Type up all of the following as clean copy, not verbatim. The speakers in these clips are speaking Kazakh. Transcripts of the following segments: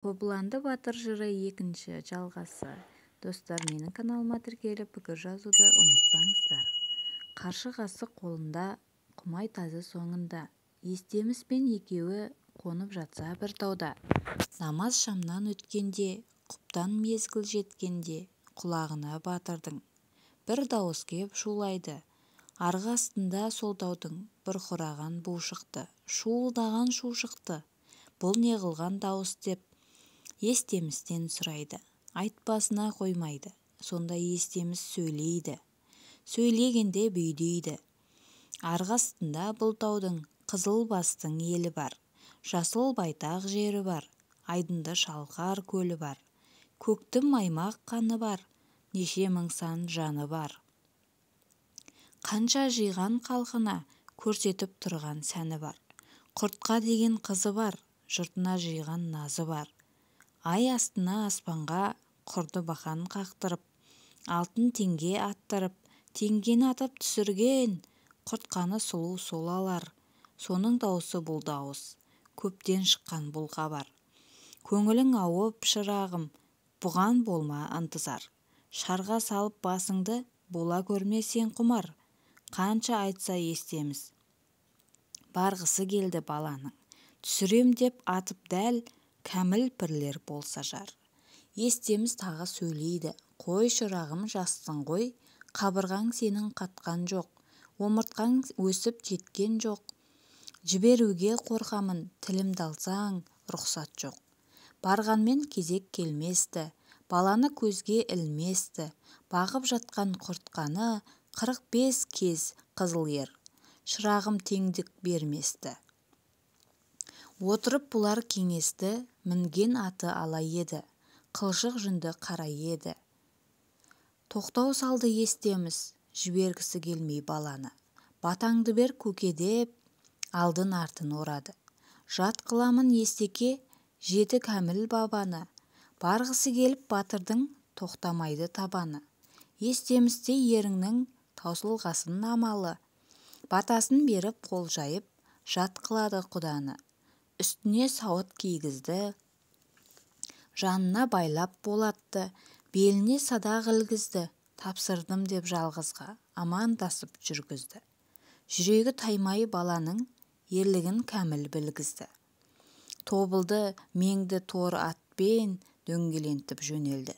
Қобыланды батыр жыры екінші жалғасы. Достар, менің каналыма тіркеліп, пікір жазуды ұмытпаңыздар. Қаршығасы қолында, құмай тазы соңында. Естеміспен екеуі қонып жатса бір тауда. Намаз шамнан өткенде, құптан мезгіл жеткенде, құлағына батырдың бір дауыс кеп шулайды. Арғы астында сол таудың бұрқыраған бу шықты, шуылдаған шу шықты. Бұл не қылған дауыс деп Естемістен сұрайды. Айтпасына қоймайды. Сонда Естеміс сөйлейді. Сөйлегенде бүйдейді. Арғы астында бұл таудың қызыл бастың елі бар. Жасыл байтақ жері бар. Айдынды шалқар көлі бар. Көктім аймақ қаны бар. Неше мың сан жаны бар. Қанша жиған халқына көрсетіп тұрған сәні бар. Құртқа деген қызы бар, жұртына жиған назы бар. Ай астына аспанға құрды бақан қақтырып, алтын теңге аттырып, теңгені атып түсірген Құртқаны сұлу сол алар. Соның даусы бұл дауыс, көптен шыққан бұл хабар. Көңілің ауып, шырағым, бұған болма ынтызар. Шарға салып басыңды, бола көрме сен құмар. Қанша айтса Естеміс, барғысы келді баланың. Түсірем деп атып дәл, кәміл пірлер болса жар. Естеміс тағы сөйлейді. Қой, шырағым, жассың ғой, қабырғаң сенің қатқан жоқ, омыртқаң өсіп жеткен жоқ. Жіберуге қорқамын, тілімді алсаң, рұқсат жоқ. Барғанмен кезек келместі, баланы көзге ілместі. Бағып жатқан Құртқаны 45 кез қызыл ер, шырағым теңдік берместі. Отырып бұлар кеңесті, мінген аты ала еді, қылшық жүнді қара еді. Тоқтау салды Естеміс, жібергісі келмей баланы. Батаңды бер көке деп, алдын артын орады. Жат қыламын Естеке, жеті кәміл бабаны. Барғысы келіп батырдың тоқтамайды табаны. Естемісте еріңнің таусылғасын амалы. Батасын беріп қол жайып, жат қылады құданы. Үстіне сауыт кигізді, жанына байлап болатты, беліне садақ ілгізді, тапсырдым деп жалғызға амандасып жүргізді. Жүрегі таймай баланың ерлігін кәміл білгізді. Тобылды меңді торы атпен дөңгелентіп жөнелді.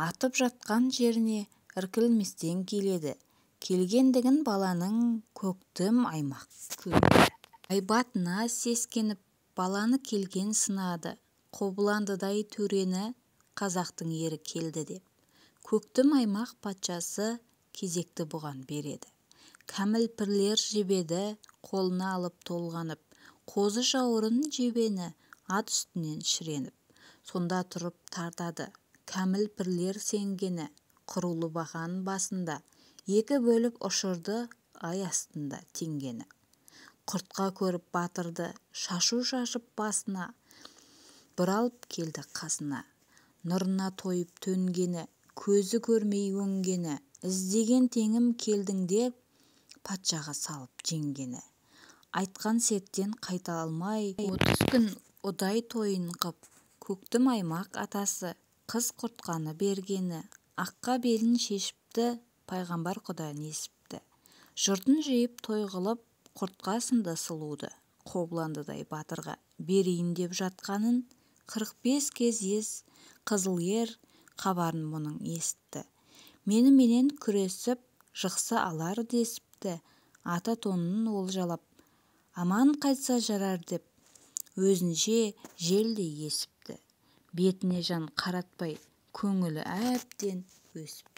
Атып жатқан жеріне іркілместен келеді. Келгендігін баланың көктім аймақ көреді. Айбатына сескеніп, баланы келген сынады. Қобыландыдай төрені қазақтың ері келді деп. Көктім аймақ патшасы кезекті бұған береді. Кәміл пірлер жебеді, қолына алып толғанып, қозы жауырын жебені ат үстінен шіреніп. Сонда тұрып тартады, кәміл пірлер сенгені, құрулы бақан басында, екі бөліп ұшырды ай астында теңгені. Құртқа көріп батырды, шашу шашып басына, бұралып келді қасына. Нұрына тойып төнгені, көзі көрмей өңгені, іздеген теңім келдің деп, патшаға салып жеңгені. Айтқан серттен қайта алмай, 30 күн ұдай тойын қып, көктім аймақ атасы, қыз Құртқаны бергені, аққа белін шешіпті, пайғамбар құда несіпті. Жұртын жиып той қылып, Құртқа сынды сұлуды, Қобыландыдай батырға берейін деп жатқанын 45 кез ес қызыл ер хабарын мұның есітті. Меніменен күресіп, жықса алар десіпті, ата тонын олжалап, аман қайтса жарар деп, өзінше желдей есіпті. Бетіне жан қаратпай, көңілі әбден өсіпті.